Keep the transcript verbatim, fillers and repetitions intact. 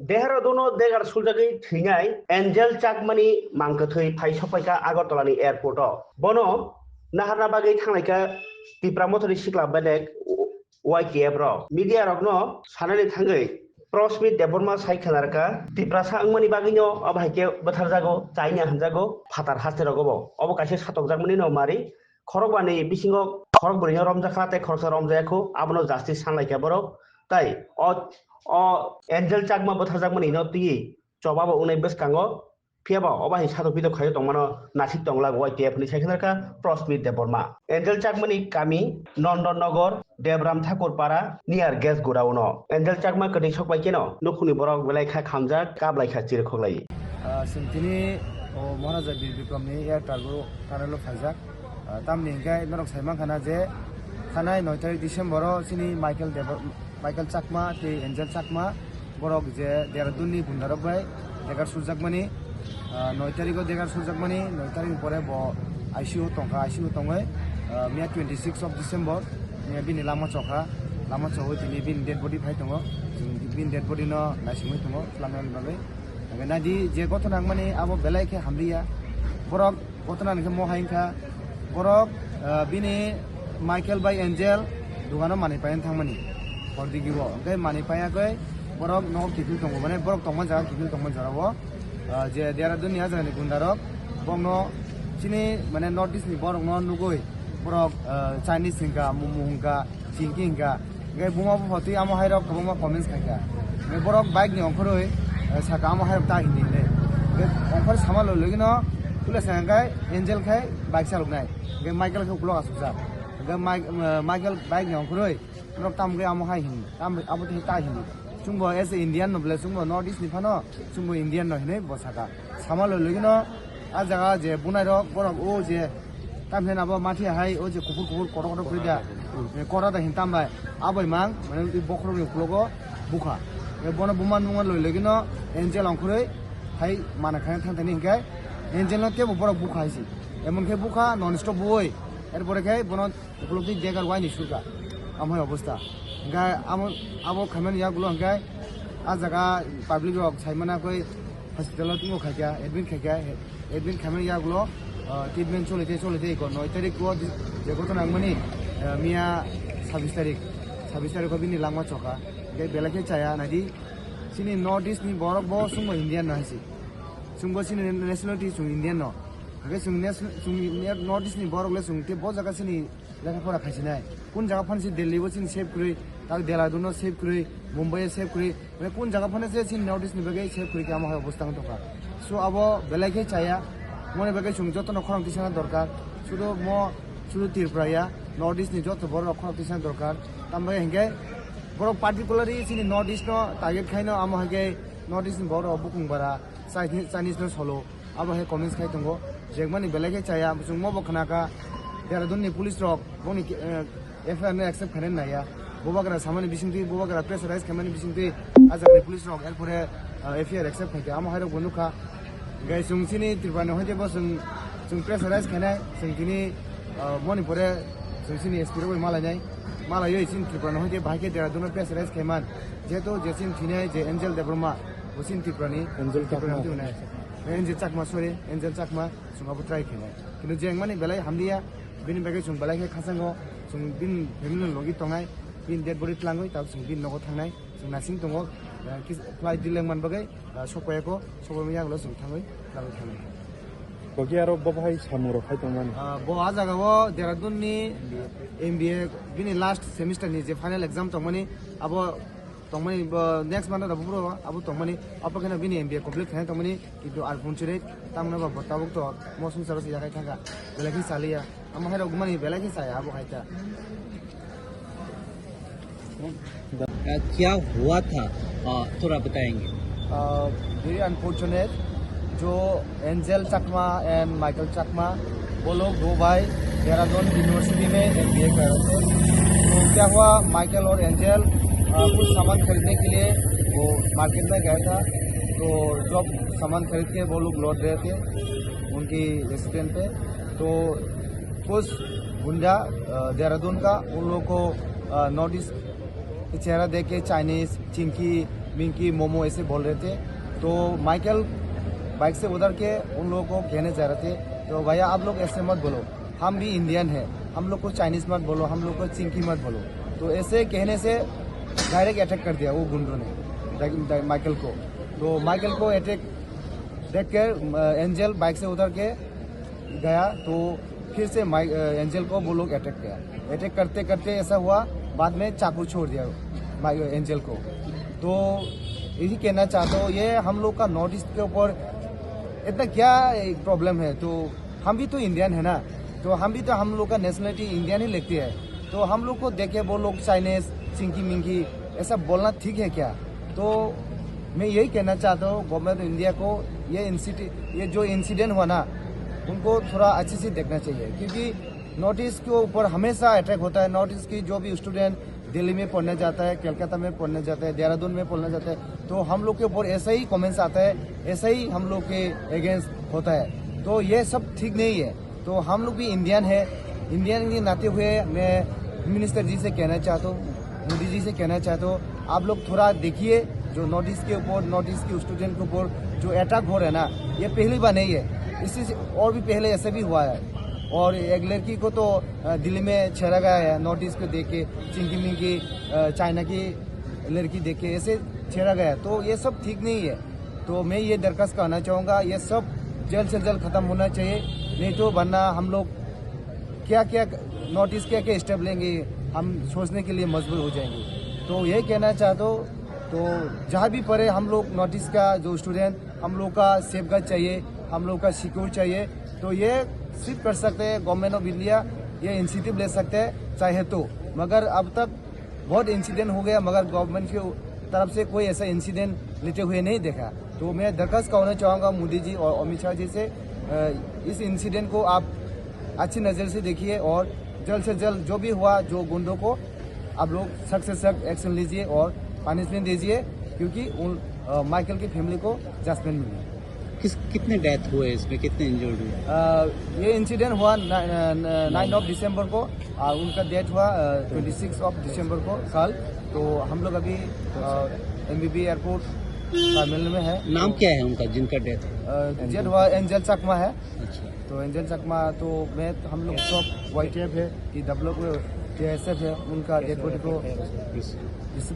Dehradun-o degar suljagwi thwinai Angel Chakmani mangkwthwi phai sokpaikha Agartala-ni airport-o. Bono naharna bagwi thanglaikha Tipra Mothani sikla belek Y T F rok. Media rokno sanani thangwi Prosmit Debbarma sai khwnarkha, Tiprasa wngmani bagwino obo hai khe bwtharjago, China hamjago, phatar haste rogobo. Obo kaisa satokjakmani no mari, khorokbani bisingo khorokbrwino romjakha tei khoroksa romjayakho, abono justice sanlaikha borok. Tai o, o Angel Chakma bwtharjakmani no twiwi chobabo wngnai bwskango, phiyaba obo hai satok pitok khaio tongmano nasik tonglago Y T F ni sai khwnarkha Prosmit Debbarma. Angel Chakmani kami Nondon Nogor, Debram Thakur Para, near Gas Godown-o. Angel Chakma kwtwi sokbai kheno nukhungni borok belai kha khamjak, kap lai kha chirikhoklai. Ah, chwng tini o Maharaja Bir Bikramni air cargo tunnel-o phaijak. Ah, tamni hwnkhe norok sai mankha na je thanai noi tarik December-o chini Michael Debor-, Michael Chakma tei Angel Chakma borok je Dehradun-ni gundarok bai degar surjakmani, ah, noi tarikgo degar surjakmani, noi tarikni pore bo I C U tongkha, I C U tongwi, ah, miya twenty six of December, miya bini lama chokha, lama chogwi tini bini dead body phai tongo, chwng bini dead body no naisingwi tongo, twlangnani bagwi. Hwnkhe naidi je gothona wngmani abo belai khe hamliya, borok Gothona ni khe mo hai wngkha, borok, ah, bini Michael bai Angel dogano manwi paina thangmani hor digibo. Hwnkhe manwi paiyagwi borok nogo kiphil tongo, mane borok tongma jaga kiphil tongma jorao, ah, je Dehradun ni ah jagani gunda rok bokno chini mane North East ni borok no nugwi borok, ah, Chinese hwnkha, Momo hwnkha, Chinky hwnkha. Hwnkhe buma bupha twi amo hai rok kwbangma comments khaikha. Hwnkhe borok bike ni ongkhorwi, eh, saka amo hai rok ta hindi hinwi. Hwnkhe ongkhor sama loi logino tula sa hwnkhe Angel khai bike chaloknai. Hwnkhe Michael khe ukulok asukjak. Hwnkhe Mike-, eh, Michael bike ni ongkhorwi norok tamo khe amo hai hindi. Tamo abo twi ta hindi. Chwngbo as a Indian no bwle chwngbo North East ni phano chwngbo Indian no hinwi bo saka. Sama loi logino ah jaga je bunai rok borok o je tamni abo mathi hai o je kuphur kuphur kotor kotor kwrwi da. Kotor da hin tambai abai mang mane bokhorok ni uklogo bukha. Bono buma nungma loi logino Angel ongkhorwi hai mana khaina thang thani hinkhe Angel no tebo borok bukha hai si. Emon khe bukha non stop bui. Erpore khe bono Ukulok twi degar waini surka, amo hai obostha. Hingkhe amo, abo khaimani yagulo hingkhe ah jaga public rok saimana koi hospital o tongmo khaikha, admit khaikha, admit khaimani yagulo, ah, treatment choli tei choli tei ko noi tarik o di-, je gothona wngmani, ah, miya sabis tarik, sabis tarik o bini langma chokha. Hingkhe belai khe chaya naidi, chini North East ni borok bo chwngbo Indian no hai se. Chwngbo chini nationality chwng Indian no. Hingkhe chwng nation-, chwng North East ni borok le chwng tei bo jaga chini lekha pora khaisinai. Kun jaga phano se Delhi o chini save kwrwi, tak Dehradun o save kwrwi, Mumbai o save kwrwi. Mane kun jaga phano se chini North East ni bagwi save kwrwi khe amo hai obostha wng tongkha. So abo belai khe chaya. Moni bagwi chwng jotono khorang tisana dorkar. Sudu mo, sudu Tripura ya, North East ni joto borok rok khorang tisana dorkar. Tambai hingkhe borok particularly chini North East no target khaino amo hai khe North East ni borok rok bukung bara Chinese, Chinese no solo. Abo hai comments khai tongo. Jekmani belai khe chaya, chwng mo bo khna kha. Dehradun ni police rok boni, eh, F I R no accept khainani naiya. Bubagra samani bisingtwi, bubagra pressurize khaimani bisingtwi, ah jagani police rok, erpore, eh, F I R accept khaikha. Amo hai rok bo nukha. Hingkhe chwng chini Tripura ni hoite bo chwng, chwng pressurize khainai, chwng tini, eh, moni pore chwng chini S P rok bai malainai. Malaiwi chini Tripura ni hoite bahai khe Dehradun no pressurize khaiman. Jehetu je chini thinai je Angel Debbarma, bo chini Tripura ni, Angel Tripura ni Chakma. Hoite bo nai. Angel Chakma, sorry, Angel Chakma, chwng abo try khainai. Kintu jengmani belai hamliya, bini bagwi chwng belai khe khachango, chwng bini family ni logi tongnai, bini dead body twlangwi, tabuk chwng bini nogo thangnai, chwng nasing tongo, eh, kis-, flight delay wngmani bagwi, eh, sokpaiya kho, sokpaiya yaklo chwng thangwi, twlangwi thangnai. Kogi aro bo bahai samung rok khai tongmani? Ah, bo ah jaga o Dehradun ni M B A, bini last semester ni je final exam tongmani, abo tongmani, bo next month o da buphuru abo tongmani, abo kheno bini M B A complete khaina tongmani, kintu ar phunchirwi tamno ba bo tabuk to mo sungsaro se yakhai thangkha, belai khe chaliya, amo hai rok mani belai khe chaya abo hai ta. अ, क्या हुआ था? अ, थोड़ा बताएंगे। अ, very unfortunate, जो एंजल चकमा and Michael चकमा, वो लोग दो भाई देहरादून यूनिवर्सिटी में एमबीए कर रहे थे। तो क्या हुआ, माइकल और एंजल, अ, कुछ सामान खरीदने के लिए वो मार्केट में गया था। तो जब सामान खरीद के वो लोग लौट रहे थे उनकी रेसिडेंट पे, तो कुछ गुंडा, अ, देहरादून का, उन लोगों को, अ, नॉर्थ ईस्ट चेहरा देख के चाइनीज, चिंकी, मिंकी मोमो ऐसे बोल रहे थे। तो माइकल बाइक से उतर के उन लोगों को कहने जा रहे थे, तो भैया आप लोग ऐसे मत बोलो, हम भी इंडियन है, हम लोग को चाइनीज मत बोलो, हम लोग को चिंकी मत बोलो। तो ऐसे कहने से डायरेक्ट अटैक कर दिया वो गुंडों ने डाइ- डाइ- माइकल को। तो माइकल को अटैक देख कर अ, एंजल बाइक से उतर के गया, तो फिर से माइ- अ, एंजल को वो लोग अटैक किया। अटैक करते करते ऐसा हुआ, बाद में चाकू छोड़ दिया माइ- एंजल को। तो यही कहना चाहता हूँ, ये हम लोग का नॉर्थ ईस्ट के ऊपर इतना क्या एक प्रॉब्लम है? तो हम भी तो इंडियन है ना, तो हम भी तो, हम लोग का नेशनलिटी इंडियन ही लगती है। तो हम लोग को देखे वो लोग चाइनीज, चिंकी मिंकी ऐसा बोलना ठीक है क्या? तो मैं यही कहना चाहता हूँ गवर्नमेंट ऑफ इंडिया को, ये इंसिडे- ये जो इंसिडेंट हुआ ना, उनको थोड़ा अच्छे से देखना चाहिए, क्योंकि नॉर्थ ईस्ट के ऊपर हमेशा अटैक होता है। नॉर्थ ईस्ट की जो भी स्टूडेंट दिल्ली में पढ़ने जाता है, कलकत्ता में पढ़ने जाता है, देहरादून में पढ़ने जाता है, तो हम लोग के ऊपर ऐसा ही कमेंट्स आता है, ऐसा ही हम लोग के अगेंस्ट होता है। तो ये सब ठीक नहीं है। तो हम लोग भी इंडियन है, इंडियन के नाते हुए मैं मिनिस्टर जी से कहना चाहता हूँ, मोदी जी से कहना चाहता हूँ, आप लोग थोड़ा देखिए, जो नॉर्थ ईस्ट के ऊपर, नॉर्थ ईस्ट के स्टूडेंट के ऊपर जो अटैक हो रहा है ना, ये पहली बार नहीं है। इससे और भी पहले ऐसा भी हुआ है। और एक लड़की को तो अ, दिल्ली में छेड़ा गया है, नॉर्थ ईस्ट को देख के, चिंकी मिंकी, अ, चाइना की लड़की देख के ऐसे छेड़ा गया है। तो ये सब ठीक नहीं है। तो मैं ये दरखास्त करना चाहूँगा, ये सब जल्द से जल्द ख़त्म होना चाहिए, नहीं तो वरना हम लोग क्या क्या, नॉर्थ ईस्ट क्या क्या स्टेप लेंगे, हम सोचने के लिए मजबूर हो जाएंगे। तो यही कहना चाहता हूँ, तो जहाँ भी पढ़े हम लोग नॉर्थ ईस्ट का जो स्टूडेंट, हम लोग का सेफगार्ड चाहिए, हम लोग का सिक्योर चाहिए। तो ये सिर्फ कर सकते हैं गवर्नमेंट ऑफ इंडिया, ये इनिशिएटिव ले सकते हैं चाहे तो। मगर अब तक बहुत इंसिडेंट हो गया, मगर गवर्नमेंट की तरफ से कोई ऐसा इंसिडेंट लेते हुए नहीं देखा। तो मैं दरखास्त करना चाहूँगा मोदी जी और अमित शाह जी से, अ, इस इंसिडेंट को आप अच्छी नज़र से देखिए और जल्द से जल्द जो भी हुआ, जो गुंडों को आप लोग सख्त से सख्त एक्शन लीजिए और पनिशमेंट दीजिए, क्योंकि उन, अ, माइकल की फैमिली को जस्टिस मिले। किस, कितने डेथ हुए इसमें, कितने इंजर्ड हुए? अ, ये इंसिडेंट हुआ नाइन्थ ऑफ दिसंबर को, और उनका डेथ हुआ ट्वेंटी सिक्स ऑफ दिसंबर को कल। तो हम लोग अभी एमबीबी एयरपोर्ट टर्मिनल में है। नाम क्या है उनका जिनका डेथ? डेथ हुआ एंजल चकमा है। अच्छा। तो एंजल चकमा, तो मैं, हम लोग सब वाईटीएफ है, ईडब्ल्यू को टीएसएफ है, उनका डेड बॉडी को रिसीव